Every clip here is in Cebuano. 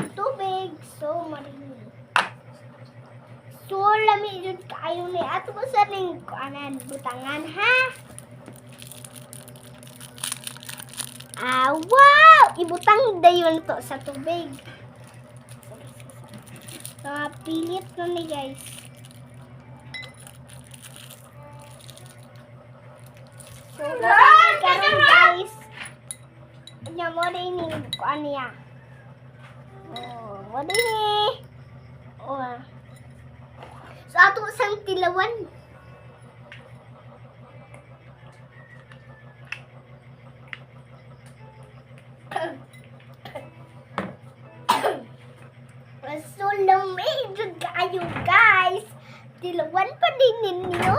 Og tubig. So marini. So lami jud kaayo ni ato ko sa ning kuanan butangan ha. Ah, wow! Ibutang dayon to sa tubig. So, pilit na ni guys. So, karon guys. Nya mo rin ni kuan niya. Oh, mo din ni. Oh. So, ato sang tilawan. So, lami jud kaayo guys. Tilawan pa din ninyo.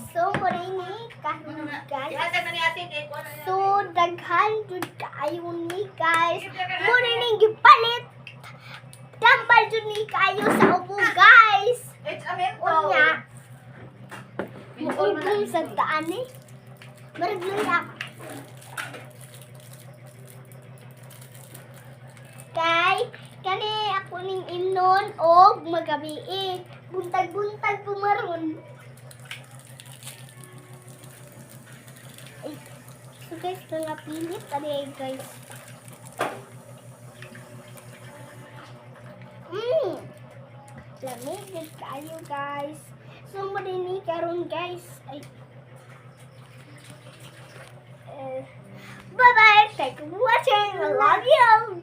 So, mo rin ni karon guys. Ihatag na ni ate kay kuan na. So, daghan jud kaayo ni guys. Mo rin ning gipalit. Tambal jud ni kaayo sa ubo guys. It's a mento. Unya, muugong sa daan eh. Maragluya ka. Kay, kani ako ning imnon og magabi eh. Buntag-buntag pumaron. Ay, so guys, nga pilit ani guys. Lamig jud kaayo guys. So mo din ni karon guys. Ay. Eh, bye bye. Thank you for watching. I love you.